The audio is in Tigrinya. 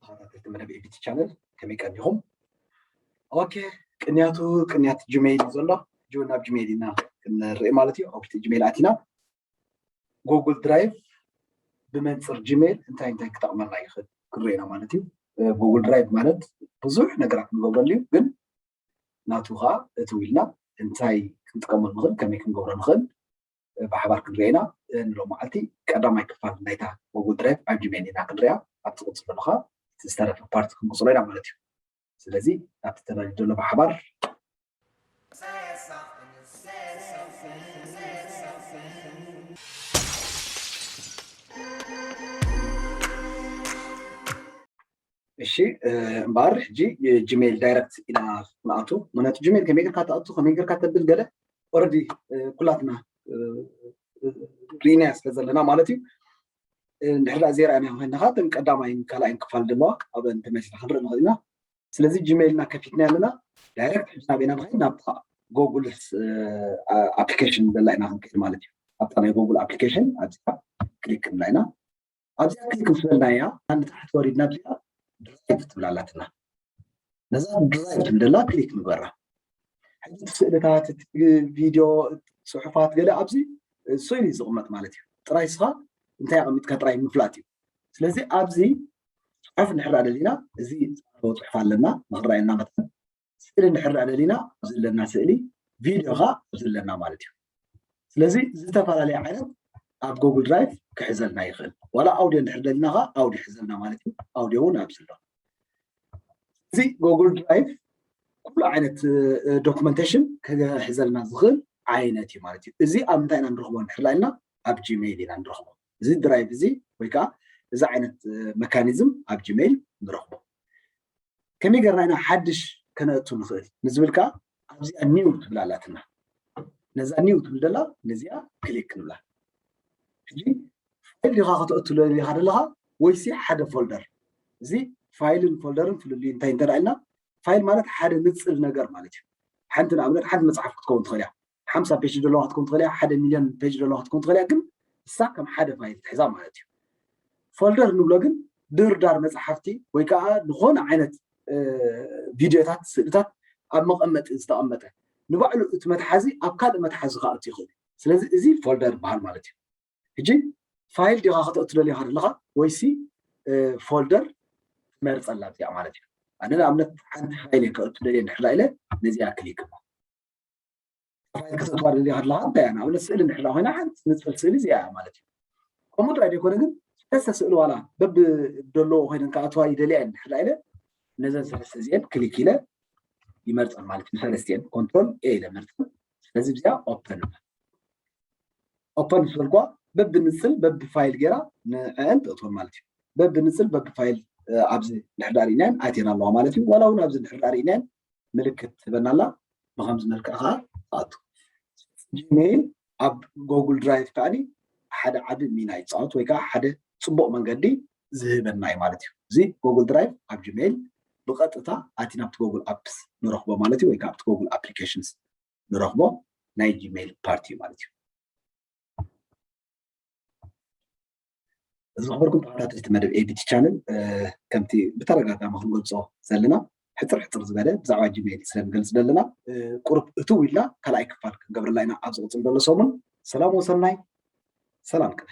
ተኸታተልቲ መደብ ኤቢቲ ቻነል ከመይ ቀኒኹም? ኦኬ፣ ቅንያቱ ቅንያት ጂሜይል እዩ ዘሎ። ጅ ናብ ጂሜይል ኢና ክንርኢ ማለት እዩ። ኣብ ውሽጢ ጂሜይል ኣቲና ጉግል ድራይቭ ብመንፅር ጂሜይል እንታይ እንታይ ክጠቕመና ይኽእል ክንርኢ ኢና ማለት እዩ። ጉግል ድራይቭ ማለት ብዙሕ ነገራት ንገብረሉ እዩ፣ ግን ናቱ ከዓ እትው ኢልና እንታይ ክንጥቀመሉ ንኽእል፣ ከመይ ክንገብሮ ንኽእል ብሓባር ክንሪኦ ኢና። ንሎም መዓልቲ ቀዳማይ ክፋል ናይታ ጉግል ድራይቭ ኣብ ጂሜይል ኢና ክንሪኣ። ኣብቲ ቅፅሎ ከዓ እቲ ዝተረፈ ፓርቲ ክንቅፅሎ ኢና ማለት እዩ። ስለዚ ኣብቲ ተዳልዩ ዘሎ ብሓባር እሺ እምበኣር ሕጂ ጂሜይል ዳይረክት ኢና ንኣቱ። ምክንያቱ ጂሜይል ከመይ ጌርካ ትኣቱ፣ ከመይ ጌርካ ተብል ገለ ኦረዲ ኩላትና ርኢናያ ስለ ዘለና ማለት እዩ። እንድሕር ዳ ዘይረኣና ኮይና ከዓ እተን ቀዳማይን ካልኣይን ክፋል ዘለዋ ኣብአን ተመሊስና ክንርኢ ንኽእል ኢና። ስለዚ ጂሜይልና ከፊትና ኣለና። ዳይረክት ሕጂ ናበይ ኢና ንኸይድ? ናብታ ጎጉል ኣፕሊኬሽን ዘላ ኢና ክንከይድ ማለት እዩ። ኣብታ ናይ ጎጉል ኣፕሊኬሽን ኣብዚኣ ክሊክ ንብላ ኢና። ኣብዚኣ ክሊክ ምስ በልናያ ንታሕቲ ወሪድና ኣብዚኣ ድራይቭ ትብል ኣላትና። ነዛ ድራይቭ ትብል ዘላ ክሊክ ንግበራ። ሕጂ እቲ ስእልታት፣ እቲ ቪድዮ፣ ጽሑፋት ገለ ኣብዚ ስእሊ እዩ ዝቕመጥ ማለት እዩ። ጥራይ ስኻ እንታይ ኣቐሚጥካ ጥራይ ምፍላጥ እዩ። ስለዚ ኣብዚ ጽሑፍ እንድሕር ደሊና እዚ ጽሑፍ ኣለና ንኽረኣየና መጠን ስእሊ እንድሕር ደሊና ኣብዚ ዘለና ስእሊ ቪድዮ ኸዓ ኣብዚ ኣለና ማለት እዩ። ስለዚ ዝተፈላለየ ዓይነት ኣብ ጎግል ድራይቭ ክሕዘልና ይኽእል። ዋላ ኣውዲዮ እንድሕር ደሊና ኸዓ ኣውዲዮ ይሕዘልና ማለት እዩ። ኣውዲዮ እውን ኣብዚ ኣሎ። እዚ ጎግል ድራይቭ ኩሉ ዓይነት ዶክመንቴሽን ክሕዘልና ዝኽእል ዓይነት እዩ ማለት እዩ። እዚ ኣብ እንታይ ኢና ንረኽቦ እንድሕር ኢልና ኣብ ጂሜይል ኢና ንረኽቦ። እዚ ድራይቭ እዚ ወይ ከዓ እዚ ዓይነት መካኒዝም ኣብ ጂሜይል ንረኽቦ። ከመይ ገርና ኢና ሓድሽ ከነእቱ ንኽእል ንዝብል ከዓ ኣብዚኣ ኒው ትብል ኣላትና። ነዛ ኒው ትብል ደላ ነዚኣ ክሊክ ንብላ። ሕጂ ፋይል ዲኻ ከተእቱ ደሊኻ ዘለኻ ወይሲ ሓደ ፎልደር? እዚ ፋይልን ፎልደርን ፍልልዩ እንታይ እንተ ኢልና ፋይል ማለት ሓደ ንፅል ነገር ማለት እዩ። ሓንቲ ንኣብነት ሓንቲ መፅሓፍ ክትከውን ትኽእል እያ። ሓምሳ ፔጅ ዘለዋ ክትከውን ትኽእል እያ፣ ሓደ ሚልዮን ፔጅ ዘለዋ ክትከውን ትኽእል እያ፣ ግን እሳ ከም ሓደ ፋይል ትሕዛ ማለት እዩ። ፎልደር ንብሎ ግን ድርዳር መፅሓፍቲ ወይ ከዓ ዝኾነ ዓይነት ቪድዮታት፣ ስእልታት ኣብ መቐመጢ ዝተቐመጠ ንባዕሉ እቲ መትሓዚ ኣብ ካልእ መትሓዚ ከኣቱ ይኽእል። ስለዚ እዚ ፎልደር ይበሃል ማለት እዩ። ሕጂ ፋይል ዲኻ ከተእቱ ደሊኻ ዘለኻ ወይሲ ፎልደር ትመርፀላ እዚኣ ማለት እዩ። ኣነ ንኣብነት ሓንቲ ፋይል እየ ከእቱ ደልየ እንድሕር ኢለ ነዚኣ ክሊክ እባ። ፋይል ከተእትዋ ደሊኻ ዘለኻ እንታይ እያ? ንኣብነት ስእሊ እንድሕር ኮይና ሓንቲ ንፅል ስእሊ እዚኣ እያ ማለት እዩ። ከምኡ ጥራይ ዘይኮነ ግን ሰለስተ ስእሊ ዋላ በብደለዎ ኮይነን ከኣትዋ ይደልያ እየን እንድሕር ኢለ ነዘን ሰለስተ እዚአን ክሊክ ኢለ ይመርፀን ማለት እዩ። ሰለስቲአን ኮንትሮል ኤ ኢለ መርፀን። ስለዚ እዚኣ ኦፐን እባ። ኦፐን ምስ በልኳ በብንፅል በብፋይል ገይራ ንዕአን ተእትወን ማለት እዩ። በብንፅል በብፋይል ኣብዚ ድሕር ዳር ኢናየን ኣትየን ኣለዋ ማለት እዩ። ዋላ እውን ኣብዚ ድሕር ዳር ኢናየን ምልክት ትህበና ኣላ። ብከምዚ መልክዕ ከዓ ትኣቱ። ጂሜይል ኣብ ጎጉል ድራይቭ ከዓ ሓደ ዓቢ ሚና ይፃወት ወይ ከዓ ሓደ ፅቡቕ መንገዲ ዝህበና እዩ ማለት እዩ። እዚ ጎጉል ድራይቭ ኣብ ጂሜይል ብቐጥታ ኣቲ ናብቲ ጎጉል ኣፕስ ንረኽቦ ማለት እዩ ወይ ከዓ ኣብቲ ጎጉል ኣፕሊኬሽንስ ንረኽቦ ናይ ጂሜይል ፓርት እዩ ማለት እዩ። ዝኸበርኩም ተኸታተልቲ መደብ ኤቢቲ ቻነል ከምቲ ብተደጋጋሚ ክንገልፆ ዘለና ሕፅር ሕፅር ዝበለ ብዛዕባ ጂሜይል ስለንገልፅ ዘለና ቁሩብ እትው ኢልና ካልኣይ ክፋል ክንገብረላ ኢና ኣብ ዝቕፅል ዘሎ ሰሙን። ሰላም ወሰናይ። ሰላም ቅነ